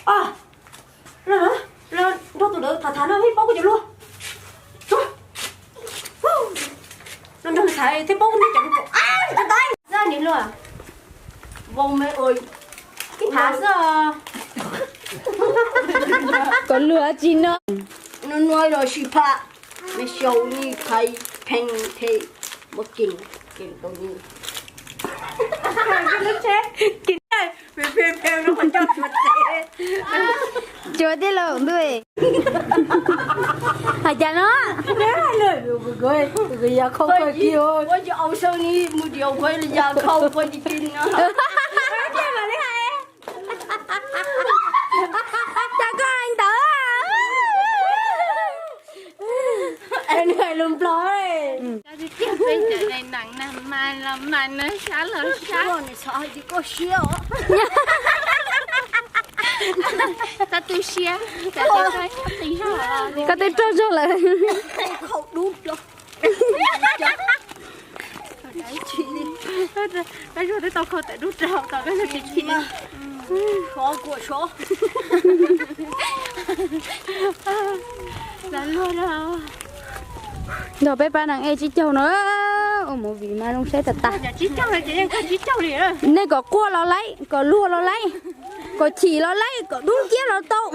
Los nrog tus ntawd tham tham no thiaj paub kuv cov lus. Los nrog nws tham thiaj paub nej cov lus. Zaj niag lus, voo me ua, ib phav xwb. Kom luag tsis no. Nua nua los sis pha, me xyau ni khai pheej the, muab kiag kiag tau ni. Cuav tiag lauj ntuj. Hais cas no? Ua li hais. Cas koj hais ntawd? Nws hais lus Nplog. Tiag, peb cov neeg neeg mas los mas na, sab los sab. Koj twb siab, koj twb raug zog lawm. Koj zuag twb tau kho tawm dub rau tom koj zuag tsis chim. Nrog peb pab neeg ej tsib caug no, ua movie mas zoo saib tas tas. Nej kom quaj los laib, kom luag los laib, kom chim los laib, kom dub nciab los tau.